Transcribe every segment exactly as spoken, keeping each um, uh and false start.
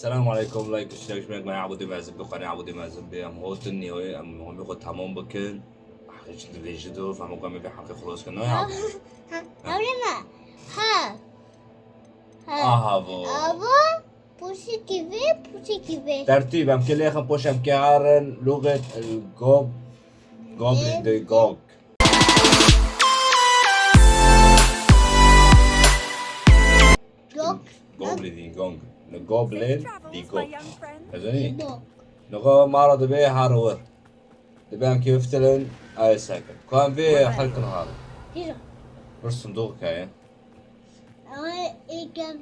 Selam aleykum, like, share, share, me abone mezin bi, qanê abone mezin bi, em hotin niyoyê, em homê xwe tamam bikin. Heqê çi divêjî do, fehmo ku em ê vê heqê xelas kin, ne ya? Ha, ha, öyle mi? Ha. Ha. Aha bu. Abo, poşet gibi, poşet gibi. Tertîb, em kê lêxin poş em kê arin, luxet, gob, goblin de gog. Gog. Goblin, gong. Ne goblin, di gog. Ez ê nî? Gog. Niha mala dibe har wir. Dibe em kê biftilin, ay sekin. Ku em vê hal kin har. Hîra. Bir sunduk heye. Ama ekem,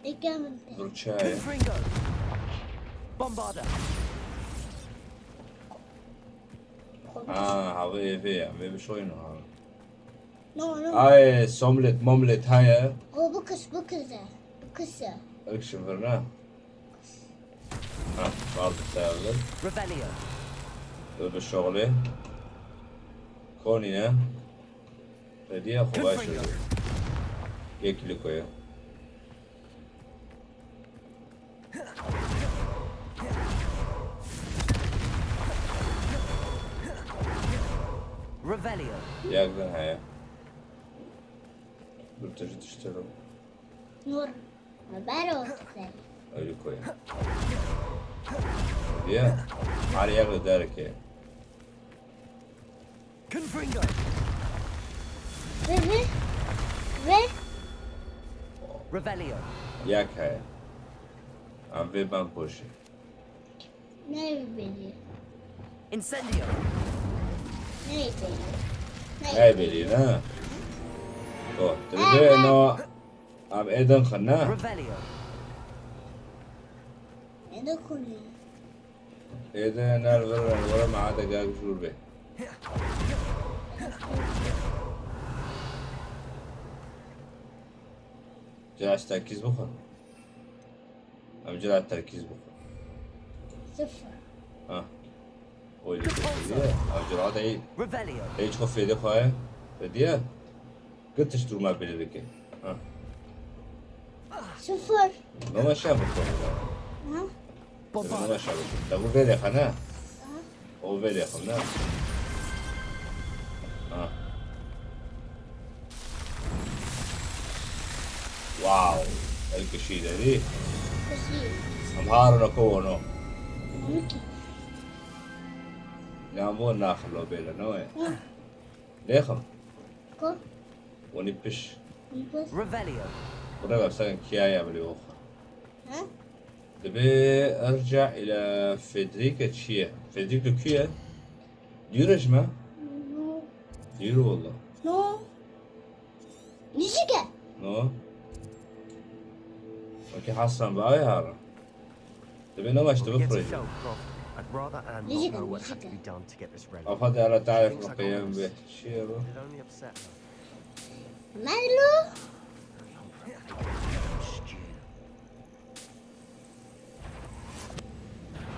ekem. Bir çay. Confringo. Bombarda. Ha, ha, vê, vê, vê bir şey ne ha. No, no. Ay, somlet, momlet, heye. O, bu kız, bu kızı. Bu kızı. Action ver ne? Ha, vardı sayılır. Revelio. Öbür şoğlu. Konine. Hediye kolay şey. Yekili koyu. Revelio. Yakın heye. Dur taşı düştürüm. Nur. Bero. Öyle koyayım. Diye. Her yer öder ki. Confringo. Ve ve. Ve. Revelio. Yak heye. Em vê ben poşê. Ne bileyim. Incendio. Ne bileyim. Ne bileyim ha. To, tu de no. Abi eden xwe ne? Revelio. Eden xwe ne? Êdî ner vir ren were me ade gag jûr be. Ciraç terkîz bixwe. Em ciraç terkîz bixwe. Sıfır. Ha. Öyle bir şey ya. Em ciraç da iyi. Revelio. Hiç xwe fêde xwe ye. Fêdiye. Gitiş duruma bile dike. Ha. Sıfır. Noma şa bixwe. Ha? Baba. Noma şa bixwe. Da bu vê lêxa ne? Ha? O vê lêxa ne? Ha. Wow. El kişî de dî. Kişî. Em haruna ko wono. Wiki. Yan bo naxilo bêle, ne we? Ha. Lêxim. Ko? Wenî piş. Wenî piş. Revelio. Buna versen kiya ya bilî oxa. Ha? Dibe erca ila Federica çi ye? Federica kî ye? Dûr e ji me? No. Dûr e walla. No. Nijik e. No. Wekî Hasan bi ayê hara. Dibe ne baş dibe proje. Nijik e, nijik e. Afa de ala tarif qiyam be. Çi ye bu? Melo.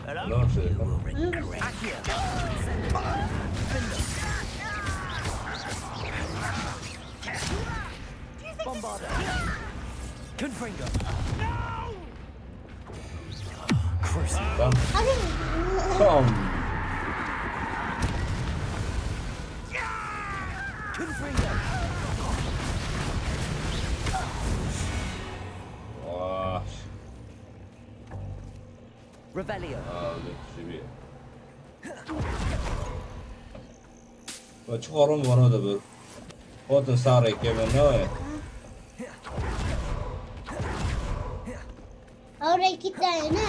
Hello, sir. Bombarda. Confringo. Crucible. Tamam. Confringo. Vah. Revelio. Aa, öyle bir şey. Ve çukurun bana da bir. Odun sarı kevin ne o ya? Oraya iki tane.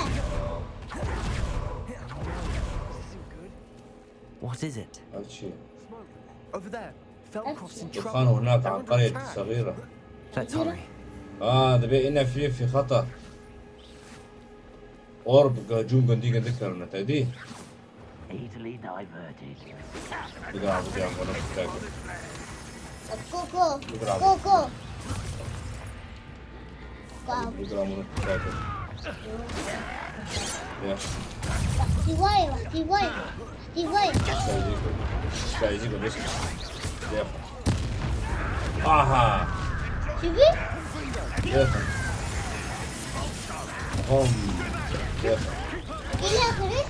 What is it? Açı. Over there. Velkhorst in trouble. دخان هناك عن قرية صغيرة. Let's hurry. آه، دبي إن في، في خطر. Orb, hücum gundî gundî kirine, te dî? Easily diverted. Bidra, bidra, bana bidra. Go, go. Bidra. Go, go. Go. Bidra, bana bidra. Ya. Waqtî wayê, waqtî wayê, waqtî wayê. Şikayetçi konuş. Ya. Aha. Çivi? Yes. Hom. Gel. Gel ya kırı.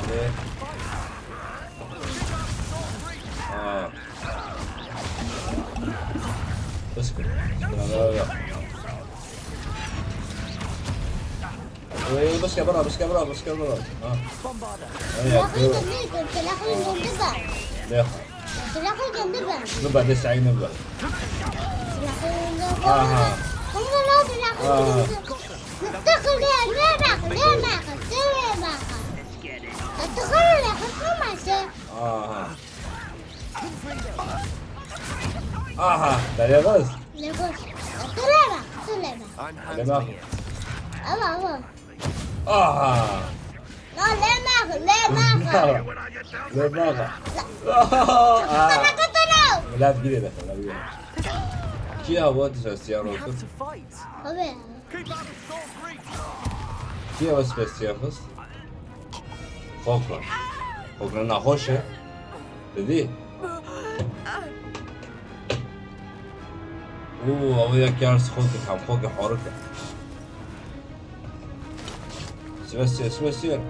Ne? Aa. Bas kır. Bravo. Ee, bas kır, bravo, bas kır, bravo, bas kır, bravo. Ha. Öyle yapıyor. Silahı gönder, silahı gönder bak. Silahı gönder bak. Dur, ben de sayayım bak. Silahı gönder. Aha. Aha. Aha. Aha. Aha. Dalyamaz. Levaz. Dur eve, dur eve. Levaz. Ava, ava. Aha. La, levaz, levaz. Levaz. Aha. Katana, katana. Levaz gire de, levaz gire. Kî ya bu dizesiya rotu? Abi. Kî ya bu spesiya xist? Xokra. Xokra naxoş e. Didî? Û, ew ya kar xokê hem xokê horike. Sibesiye, sibesiye.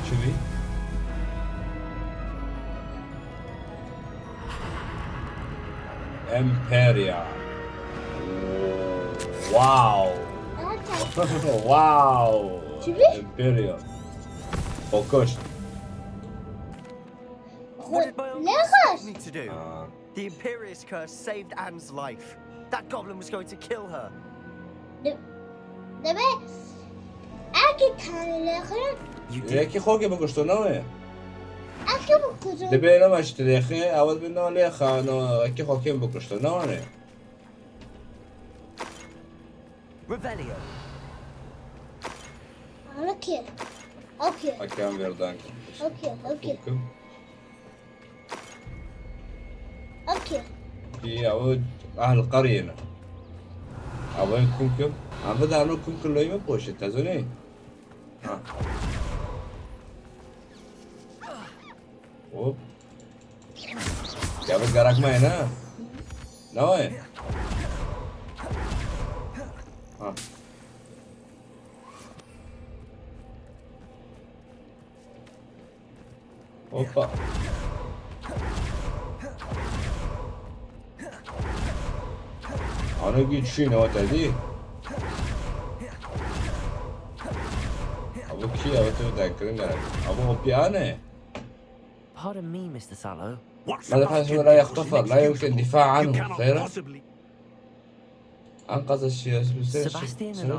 Çi bî? Imperia. Wow. Wow. Çi bî? Imperia. Fokuş. What did my own Ne kaç? Need to do? Aa. The Imperius curse saved Anne's life. That goblin was going to kill her. De-, debe, erkek tane lexin. You did. Yekî xokê bikuşto, ne wê? Erkek bikuşto. Debe ne maç dirêxê, awet bin no lêxa, no, yekî xokê bikuşto, ne wê? Revelio. Okey. Okey. Hakem verdan. Okey, okey. Hukum. Okey. Pî ew ehl qeryê ne. Ew ê kum kim? Em bide ano kum kim loyê min poşê, te zonê? Ha. Hop. Ya bi gerek me ne? Ne var? Ha. Hoppa. Ana güç şu ne o dedi? Abi ki ya, öte bir dakika gerek. Abi o piyane. Pardon me, Mister Sallow. Motherfucker, لا يختفر، لا يمكن الدفاع عنه، خيره؟ أنقذ الشيء، Sebastian and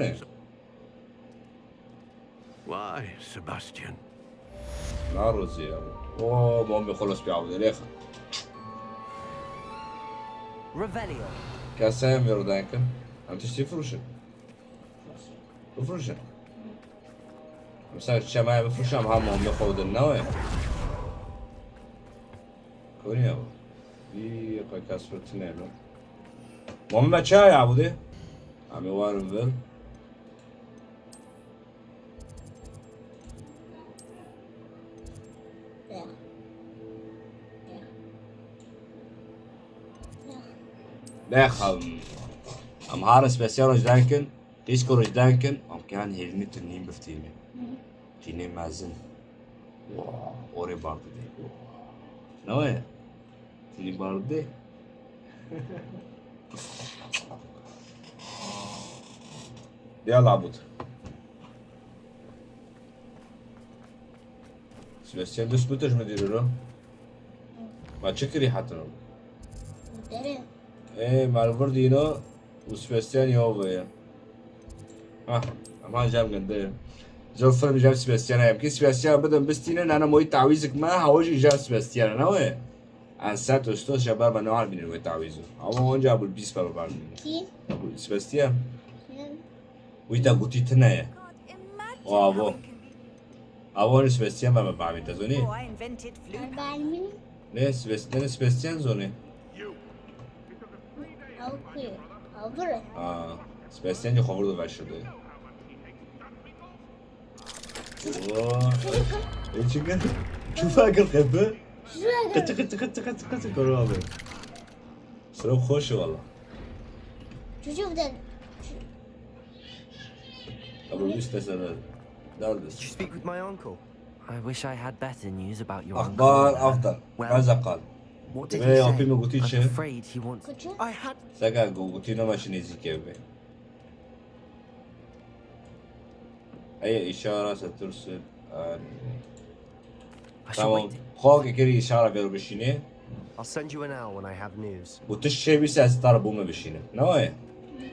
I. Why, Sebastian? ناروزي يا ابو. اوه، ما امي خلص بيعاود اليخا. Revelio. كاسايم يردانكن. عم تشتي فروشن. Bifroşin. Mesela çemaya bifroşam ha, Muhammed xwe din ne wê? Koniya bu. Bir kakas fırtına lo. Muhammed çaya bu de. Ami var mı? Lexam. Em harin spesiyal rojdankin. Qîsko rojdankin. Em kiyan hêlmî tu nîn biftîmî. Tînê mezin. Orê bardidê. Ne wê? Tînê bardidê. Ya labut. Sebastian, du Splitters mi dîriro? Ma çi kirî hatino? Dere. Ê, ma li vir dîno û Sebastian ya ve ye. Ha, ama cem gende. Zor film cem Sebastian em ki Sebastian bidin bistîne nana moy tawîzik me hawa jî cem Sebastian ne wê? En set ustos ya ber me ne albinin wê tawîzo. Ama onca bul bîs ber ber. Kî? Sebastian. Wî te gotî tune ye. O avo. Avo ne Sebastian me bavî te zonî? Oh, I invented flu. Bavî. Ne Sebastian, ne Sebastian zonî? Okey. Avo. Aa, Sebastian jî xwe vir do veşirde. Oo. E, çi kir? Çû fekir qepe? Kıtı kıtı kıtı kıtı kıtı kuru abi. Sıra hoş valla. Çocuk da. Ama üstesene. Neredesin? Did you speak with my uncle? I wish I had better news about your uncle. Akhbar afdal. Well, maza qal. What did he say? I'm afraid he wants. I had. Seka gotî nema şinêzî kevbe. Eye îşara se tirsin. Tamam. Xo ke kirî îşara vêro bişînê. I'll send you an owl when I have news. Û tu şevî se ez tar bû me bişînim. Ne waye?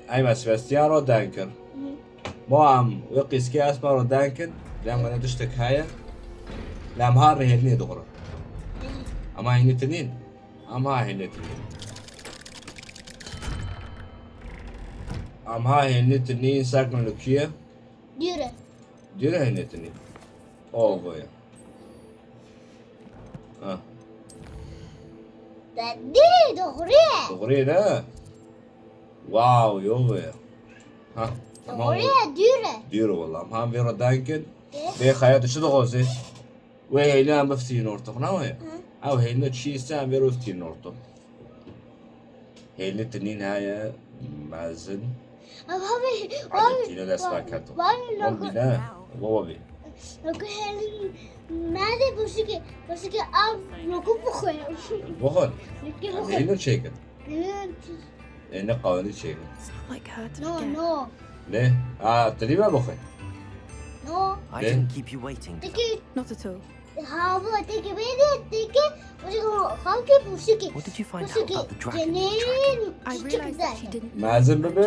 Ey me Sebastian ro den kir. Ma em wê qîskê ez me ro den kin. Lem gane tiştek heye. Lem har rihêlinê dixurin. Ama hênî tinîn. Em ha hênî tinîn. Em ha hênî tinîn, sekin li kî ye? Dûr e. Dûr e hênî tinîn. Avo ye. Ha. Te dî, doğru ye. Doğru ye ne? Wow, yo ve. Ha. Tamam. Doğru ye, dûr e. Dûr e wala. Em ha vê re denkin. Vê xeya tu çi dixwazî? Wê hêlî em bifitînin ortox, ne wê? Ew hêlî çi îse em vê rû fitînin ortox. Hêlî tinîn heye, mezin. Ev havê, havê, tîne dest pê keto. Wan bîne, wa bî. Weke hêlî mezin boşikê, boşikê ev weke bixwe. Bixwe. Em hêlî çêkin. Ê, ne qawedî çêkin. Sound like her to forget. No, no. Ne? A, tu lî me bixwe. No. I didn't keep you waiting, did I? Not at all. Ha, bu teke beni, teke, bu teke, halke bu teke. What did you find out about the dragon? I realized that she didn't know. Mezin bibe,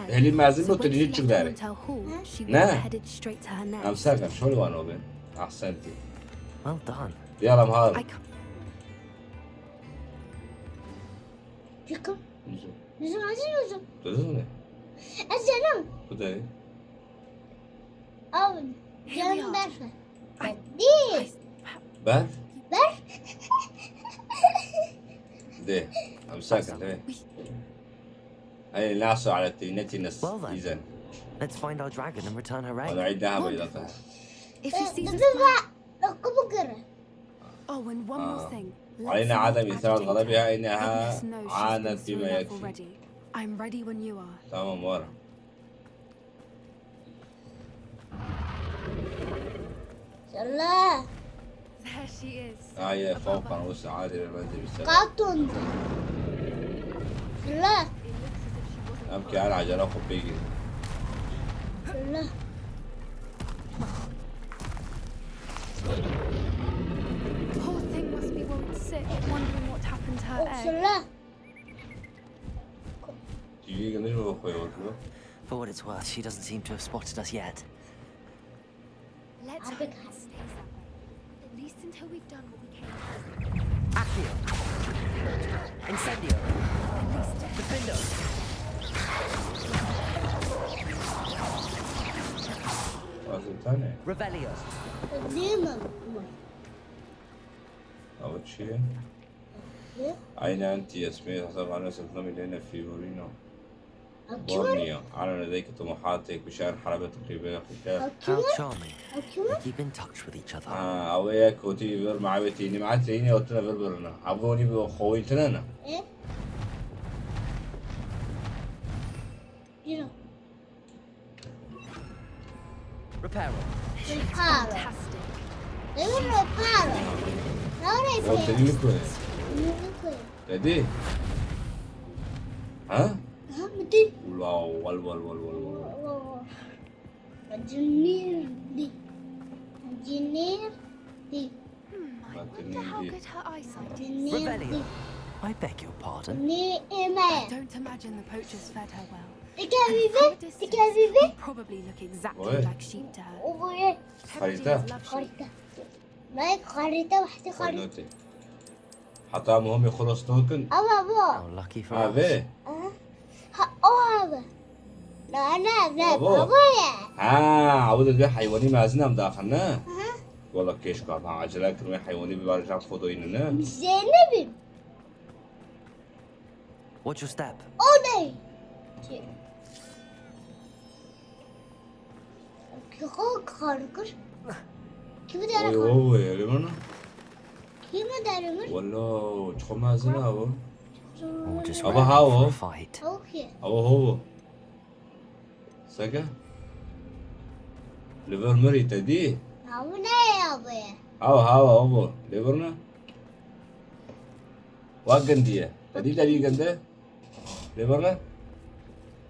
hêlî mezin bibe, tu dî çi dere. So when she left the hotel hall, she headed straight to her nest. Em ser kan, şol wan obe. Ahsenti. Well done. Yalam har. I can't. Yakın. Bizim. Bizim acı yüzüm. Duydun mu? Ezelim. Bu da iyi. Al. Canım berfe. Değil. Berf? Berf? De. Em sakin, de. Hey, lasso على التينتي نس. Well then. Let's find our dragon and return her egg. Wonderful. If she sees us flying. Look, look, look. Oh, and one more thing. علينا عدم إثارة غضبها، إنها عانت بما يكفي. Agnes knows she's been through enough already. I'm ready when you are. Tamam, var. There she is. آه، هي فوقا وسع عالي بالمنزل بالسلام. Kalktın. Şöyle. Em ke her acele xwe pê girin. Şöyle. Poor thing must be worried sick, wondering what happened to her egg. Şöyle. T V geniş mi bakıyor bakıyor? For what it's worth, she doesn't seem to have spotted us yet. Let's hope it stays that way. At least until we've done what we came here for. Accio! Incendio! At least Defendo! Revelio! Demon. Ama şey. Aynen T S M, Hasan Anasını Milena Fiorino. Borneo. أنا لديك طموحاتك بشأن حلبة القباية. How charming. They keep in touch with each other. Ha, ew ê yek gotî vir me ewê tînî, me tînî û tune vir birine. Ev gonî bi xwe wî tune ne? Reparo. Reparo. Fantastic. Reparo. Te dî? Ha? Ha, min dî. Wal, wal, wal, wal, wal. Cinîr dî. Cinîr dî. Hmm, I wonder how good her eyesight is. Revelio. I beg your pardon. I don't imagine the poachers fed her well. From a distance, they probably look exactly like sheep to her. Tempting as love sheep. Xarîte. Xarîte. Nayê xarîte, wextê xarîte. Heta muhimê xwe rastnakin. Ava bu. How lucky for us. Ave. Ha, o ava. Na, na, na, baba ye. Ha, ew de divê heywanî mezin em daxin, ne? Aha. Wala kêşka, ha, acele kirin wê heywanî bibarê jam xwe doyînin, ne? Zeynebim. Watch your step. O ne? Ki xo xarikir. Ki bir yere xarikir. Oy, oy, öyle mi? Kî me derê min? Welo, çi xwe mezin awo. We'll just Ava round up hawo. for a fight. Okey. Awo hawo. Seke? Li vir mirî te dî? Awo ne ya be? Hawo, hawo, hawo. Lê vir ne? Wa gindiye. Te dî te dî ginde? Lê vir ne?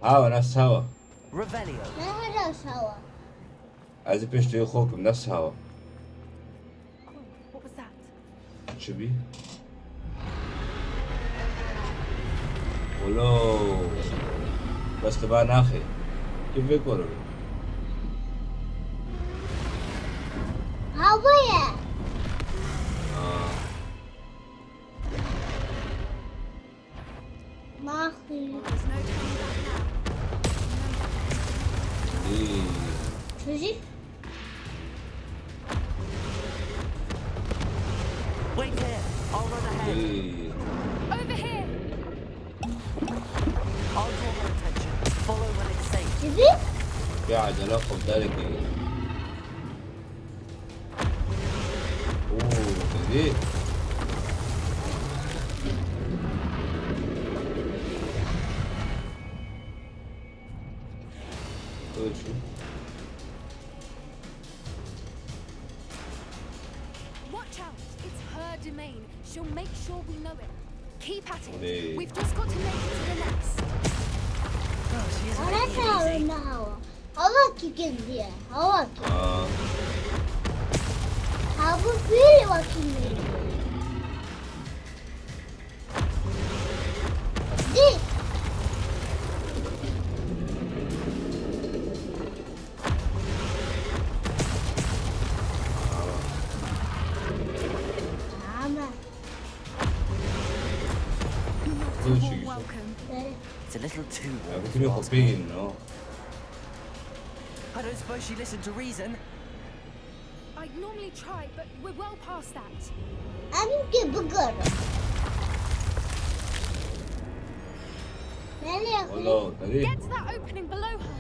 Hawa, nefs hawa. Revelio. Ne hala sawa? Ez ê pêş te xwe kim, nefs hawa. What was that? Çi bî? Olo. Bes te ba naxê. Kî vê kor e? Ha, bu ye. Ha. Maxi. There's no turning back now. Remember that. Hey. Çocuk. Wait here. I'll run ahead. Hey. Over here. I'll draw her attention. Follow when it's safe. Çocuk. Ya acele komutanı ki. Oo, dedi. Öyle şey. Watch out! It's her domain. She'll make sure we know it. Keep at it. Oley. We've just got to make it to the nest. Oh, she isn't Ara taking it easy. Çağırma hava. Hava ki geldi. Hava ki. Aa. Ha, bu bir vakit mi? Di. Ama. You're not a warm welcome. It's a little too warm, if you ask me. I don't suppose she listened to reason. I'd normally try, but we're well past that. Em ki bigerin. Nereye? Get to that opening below her.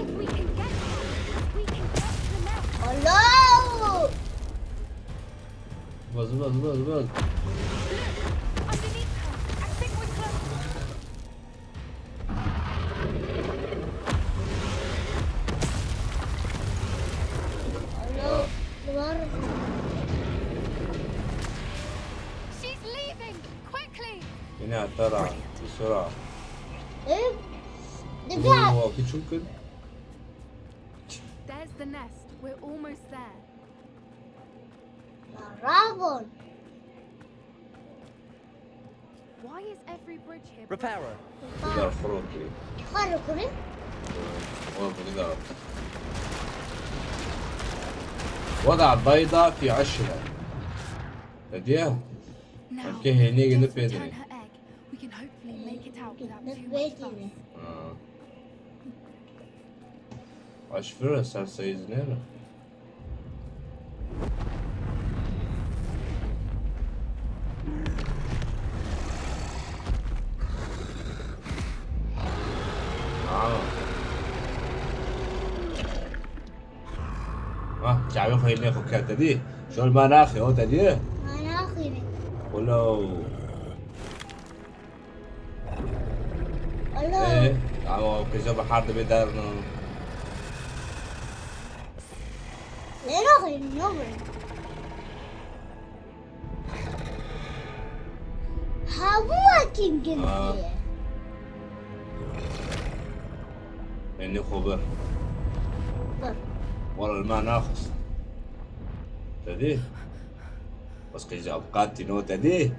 If we can get there, we can get to the nest. Hello! Zıpla, zıpla, zıpla, zıpla. Look, underneath her. I think we're close. Hello. Hello. She's leaving. Quickly. Yine hatta rahat. Brilliant. Bir sürü. Ee, Oo, bir küçük kız. There's the nest. We're almost there. Dragon. Why is every bridge here broken? Reparo. Güzel, خروجي. Xarı kuru. وضع بيضة في عشرة. هدية؟ Now, if we can just return her egg, we can hopefully make it out without too much fuss. Aa. Aşfira, sen sayız ne mi? Aa. Ah, çavê xwe yê xwe ket te dî. Şol ma naxê, o te dî? Ma naxê. Welo. Alo. Ee, ama o kıza bahar da bir dar no. Ne naxê, ne naxê? Ha, bu kim geldi? Ha. Enê xwe bir. Bir. Wala li me naxist. Te dî? Bes qîza bi qatî no te dî?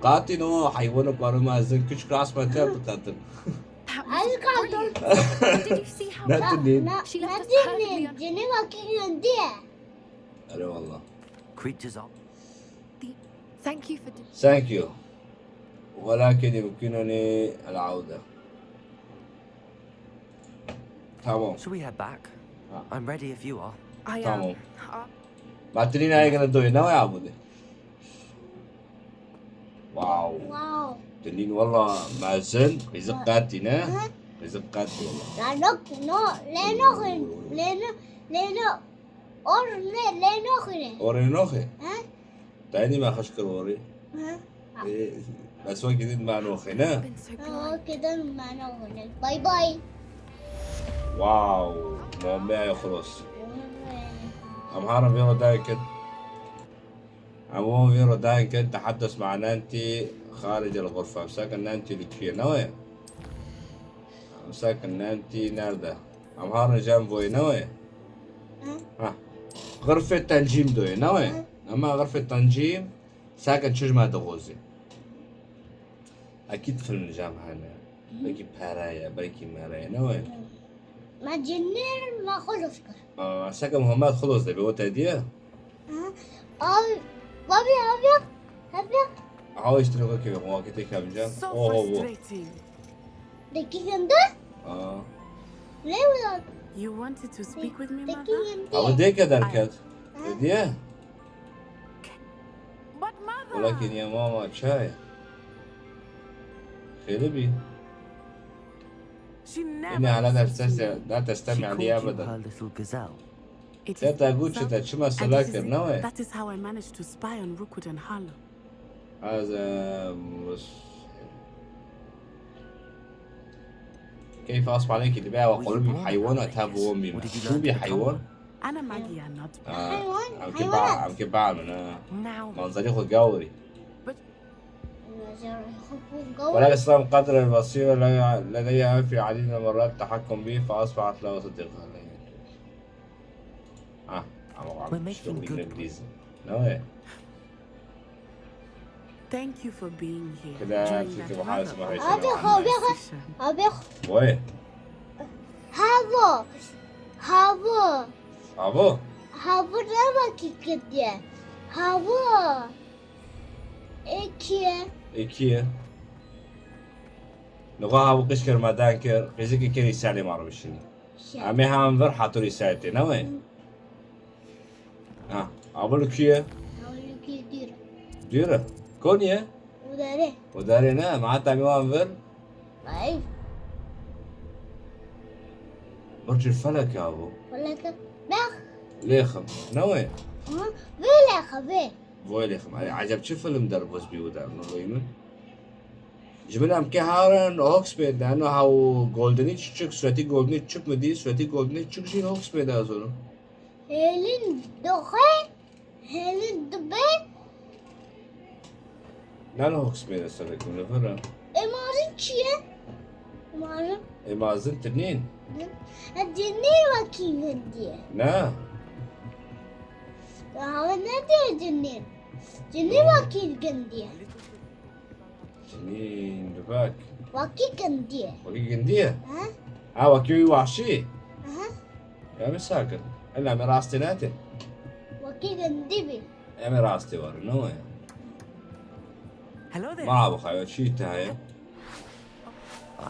Qatî no heywana ku aro me zin küçük asma te bi qatin. That was brilliant. Did you see how... Ne tu nîn? She left us perfectly un- Ceneva kim geldi? Erê wallah. Creatures are... Thank you for... Thank you. ولكن يمكنني العودة. Tamam. Should we head back? Ha. I'm ready if you are. I am. Tamam. Uh, Matilina yekene doyê ne ya bu de. Wow. Wow. Dilîn wala mezin, qîzik qatî ne? Hı. Zikkat diyorlar. La no, no, le no, le no, le no. Or ne, le no xire. Orê noxê? Ha? Dayni me xweş kir orê. Ha? Ê, bes wekî din me noxê, ne? Ha, wekî din me noxê. Bay bay. Wow, momeya xelos. Em harin vê rodayê kin. Em wan vê rodayê kin, teheddus ma nentî xaricel xurfe. Em sakin nentî li kuyê, ne wê? Em sakin nentî nerede? Em harin jem voyê, ne wê? Ha. Xurfê tencîm doyê, ne wê? Ama xurfê tencîm sakin çi ji me dixwazê. Ekîd film jam hene. Belkî pere ye, belkî mere ye, ne wê? Ma cinî ma xelos kir. Aa, seke Muhammed xelos debe, o te diye? Ha? Abi, babi, abi, abi. Awa işte ne kadar kevin, o vakit tek amca. So Oho, bu. Frustrating. Deki gende? Aa. Ne bu lan? You wanted to speak with me, Deki mother? Gende. Ama de kadar kat. Ha? Ne diye? But mother! Welakin ya mama çay. Xêli bî. She never Yine hala listens to derse me. La testemi She aliyê called you abadan. Her little gazelle. It is Te ta gut that, çi te çima and sela this is kir, it. Ne wê? That is how I managed to spy on Rookwood and Harlow. Ez, em, Keyf asmanekî dibe ewa qulubî heywana ta biwon bî. Şûbî heywan. Ana Maggie are not bad. Heywan, em ki heywana. Ba, em ki ba min, ha. Now. Manzarê xwe gawrî. But Manzarê xwe gawrî. ولكن السلام قدر البصيرة لا، لدي في عديد من المرات التحكم به فأصبحت لا أصدقها. Ah, ama We're making good progress. No way. Thank you for being here during that rather awkward conversation. Abi, abi, abi. Woy. Havo. Havo. Havo? Havo ne vakî kiriye? Havo. Ê kî ye? Ê kî ye? Niha havo qîz kir me dan kir, qîzikê kir îserê ma re bişînî. Em ê hemen vir hatûrî serê tê, ne wê? Ha, avul kî ye? Avul kî dûr. Dûr e? Konî ye? Udare. Udare ne? Ma heta em ê wan vir. Ay. Burcul felek ya bu. Felek. Bak. Lêxim. Ne wê? Ha? Vê lêxe, vê. Vê lêxim. Ay, acep çi film derbas bî û der, ne wê min? Ji min em ke harin Hogsmeade, ne, no, ha û Goldenî çik, suretî Goldenî çik mi dî, suretî Goldenî çik jî Hogsmeade ez onu. Hêlin doxe, hêlin dibe. Ne, ne Hogsmeade serek min li vir e. Ê mazin çi ye? Mazin. Ê mazin tinîn. E, cinî wekî gindî ye. Ne? Ya, ne diye cinî? Cinî wekî gindî ye. Cinîn, dibek. Wekî gindî ye. Wekî gindî ye? He? Ha, wekî wî wahşî? Aha. Ya min sakin. Ela me rastê nete. Wekî gindî bî. Em ê rastê werin, ne waya? Hello there. Merhaba xayo, çi te heye?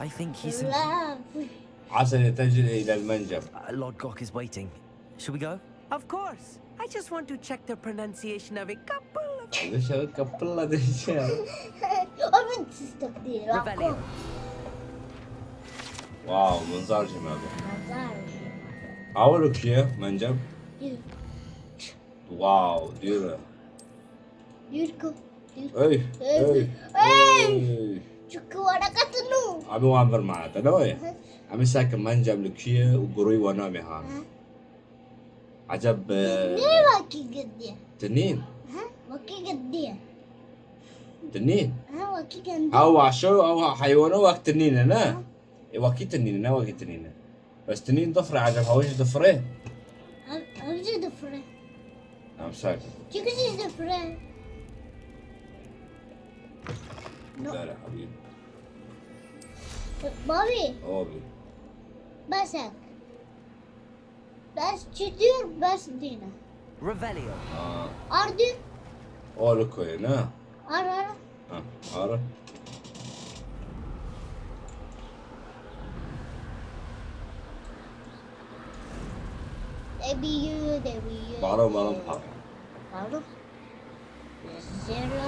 I think he's in Love. عسل يتجه إلى المنجم. Uh, Lord Gok is waiting. Should we go? Of course. I just want to check the pronunciation of a couple of Dışarı kapılla dışarı. Abi sistem değil. Revelio. Wow, manzar jî me be. Manzar. Awil û kî ye, mencem? Dûr. Wow, dûr e. Dûr ku, dûr ku. Ey, ey, ey, ey. Çünkü wara katinu. Abi wan vir manete, ne wê? Hı. Em ê seke mencem li kî ye û gurûyî wana mê hane. Hı. Eceb, e, ne wekî gidî? Tinîn? Hı, wekî gidî. Tinîn? Hı, wekî gidî. Ew waşo, ew heywana wek tinîn e, ne? Hı. Ê, wekî tinîn e, ne wekî tinîn e. Bes tinîn difire, eceb hewe jî difire? Ev, ev jî difire. Em ser. Çi jî difire? No. Dere hebî. Babî. Obî. Bes e. Bes çi diyor, bes dîne. Revelio. Ha. Ar diyor. O li koyê, ne? Ar, ar. Ha, ar. Debiyu, debiyu. Baro, baro, pa. Baro. Zero.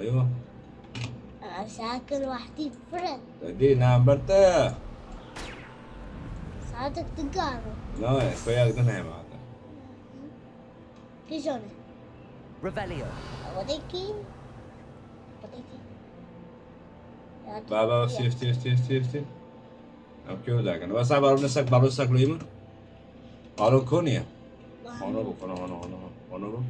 Eywa. Sakin wahdi fırın. Te dî, ne em ber te. Sadık tıkanı. Ne, koyak din hem hata. Kizone. Revelio. Wadeki. Wadeki. Baba, safety, safety, safety. Em kê dakin. Wesa baro nesak, baro sak lo îmin. Baro koniye. Hono bu, hono, hono, hono, hono bu.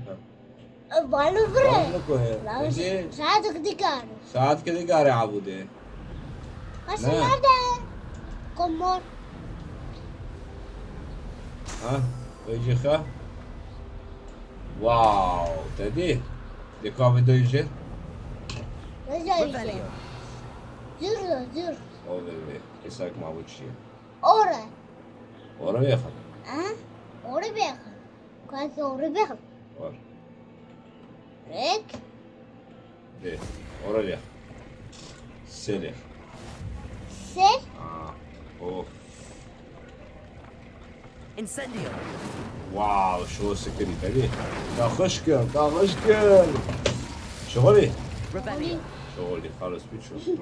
Balo vire. Balo koye. Sadık dikar. Sadık dikar abude. Nasıl nerede? Komor. Ha, öyle ha. Wow, dedi. Dikkat et önce. Nasıl öyle? Zür, zür. O dedi. Kesak mavuçi. Ora. Ora vieja. Ha? Ora vieja. Quase ora vieja. Ora. Rek. De. Ora vieja. Sele. Se? Ah. Oh. Incendio. Wow, şu sıkıntı tabii. Daha hoş gel, daha hoş gel. Şöyle. Revelio. Şöyle, خلاص bir şey.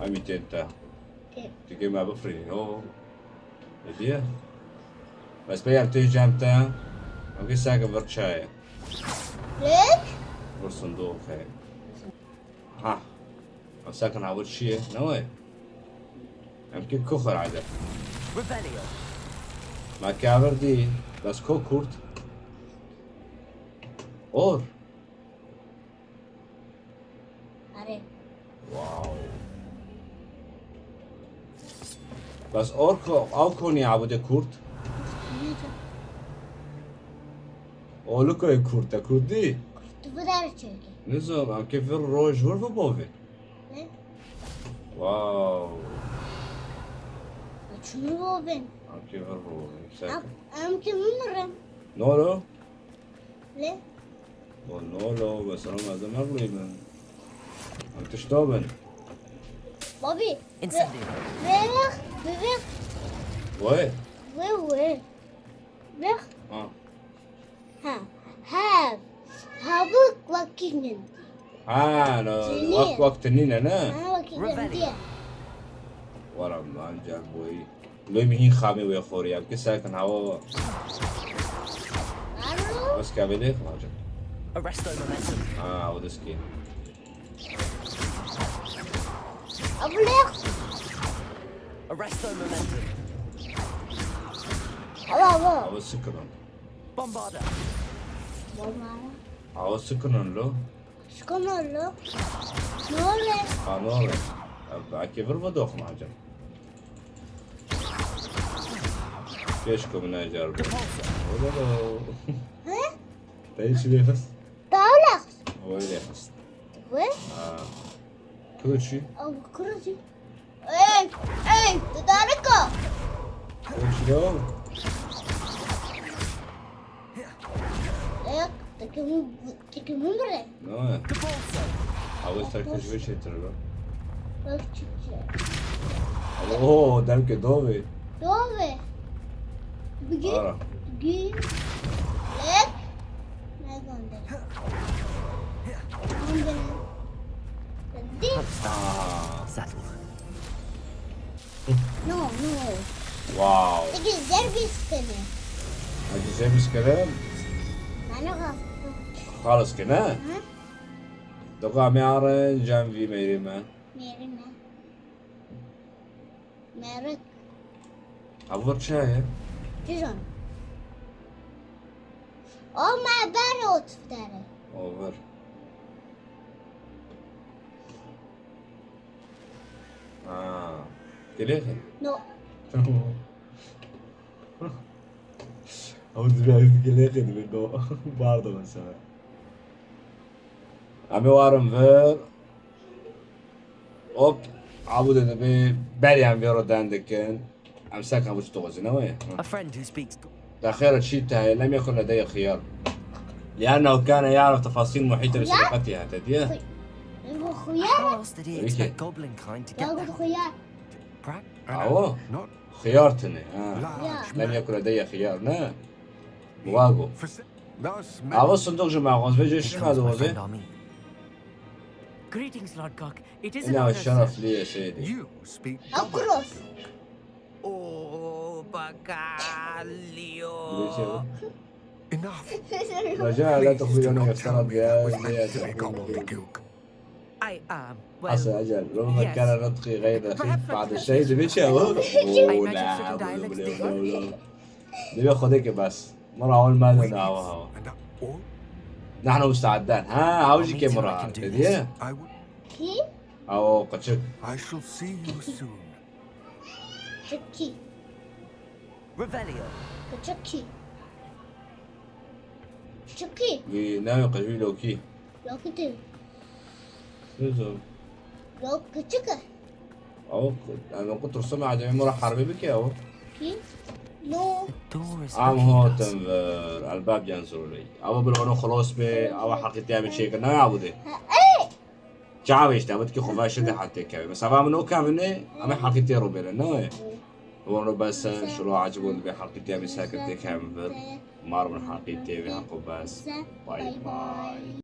Em ê tên te. Kê? Tu kê me bifirînî, ho. Hediye? Bes pey em tê cem te. Em kê seke vir çaye. Lek? Vir sindoqê. Ha. Em sekin ha vir çi ye? Ne wê? Em kê ku xwe rayde. Revelio. Me kê vir dî. Bes ku kurt? Or. Are. Wow. Bes orko, ew konî abude kurt. Neyse. Oluko ye kurt, te kurt dî? Kurt bu der çekê. Nizam, em kê vir roj vir bi bovê. Ne? Wow. Çunu bovên. Em kê vir bovên. Em, em kê min mirin. Noro? Lê? O nolo, mesela ez de merlî bin. Em tişta bin. Babî. Incendio. Ve, ve, ve, ve. Vay. Ve, ve. Ve. Ha. Ha. Ha. Ha, bu vakî nindî. Ha, no, Jinî. Wak, wak tinîne, ne? Ha, vakî nindî. Revelio. Wara man can boyî. Lê min hîn xamê wê xorî, em kê sekin hawa wa. Alo? Bes ka vêdê, xamacım. Arresto momentum. Ha, o deskê. Abulê. Arresto momentum. Alo, alo. Hawa sıkınan. Bombarda. Bombarda. Hawa sıkınan lo. Şkonolo. Ne oluyor? Ha, ne oluyor? Abi, belki vur bu dokma hocam. Keşke bunu acar bu. He? Te hiç bir hız. Tavla. Öyle hız. Ve? Ha. Kılıçı. Abi, kılıcı. Ey, ey, tu dariko. Kılıçı ne oğlum? Ey, takımı, takımı bırak. Ne? Abi sen kaç beş ettir lan. Bak çıkacak. Oo, dem ke dove. Dove. Bugün. Ara. Bugün. Lek. Ne gönder? Gönder. Hadi. Aa. Saddle. No, no. Wow. Peki, servis seni. Hadi servis kerem. Bana kalktı. Xalas ke ne? Hı? Doka me arin cem vî mêrî me. Mêrî me. Mêrik. Ev çi ye? Çi zan? O me ber ot dere. Over. Ha. Gelêxê? No. Tamam. Ew dibê ez gelêxê dibê do. Bardo mesela. Em ê warin vir. Hop. Abu de dibê berê em vê ro den dikin. Em sek ew çi doxuzî ne wê? A friend who speaks. Te xêr çi te heye? Lem yekun ledeyê xiyar. لأنه كان يعرف تفاصيل محيطة بسرقتها. Te diye? Xuyar. How else did he Peki. expect goblin kind to get Ya the bu xuyar. Awo. Xiyar tine. Ha. Ya. Lem yekun lede ya xiyar ne. Wago. Awo sunduk ji maxoz ve jeşin ma doze. Greetings, Lord Gok. It is Ina şerefli şeydi. Akros. Oh, Bagalio. Raja la tukhuyona yastara biya. I um. Hasa Well, acel. Roma kara natqi gayr dakhil. Baad şey de biçe o. I imagine certain dialects differ. Debe xode ke bas. Mara awal ma da hawa hawa. Nahnu musta'addan. Ha, hawa jî ke mara. Hediye. Ki? Awo qaçık. I shall see you soon. Çiki. Revelio. Çiki. Çiki. Bi nawe qajû lokî. Lokiti. Nizam. Lokiti. Awo, yani o kutursum acemi mara harbi bike awo. Ki? No. Door is Am looking at us. hotem ver. Albab yan zorley. Awo bir onu xlos be. Awo haqî te mi çêkir. Ne ya bu de? Çawe işte. Bu ki xova şide hatta keve. Mesela ben o kavine. Ama haqî te ro bere. Ne? Onu besen şulo acibun be haqî te mi sakir te kevin ver. Mar bin haqî te ve haqo bes. Bye bye.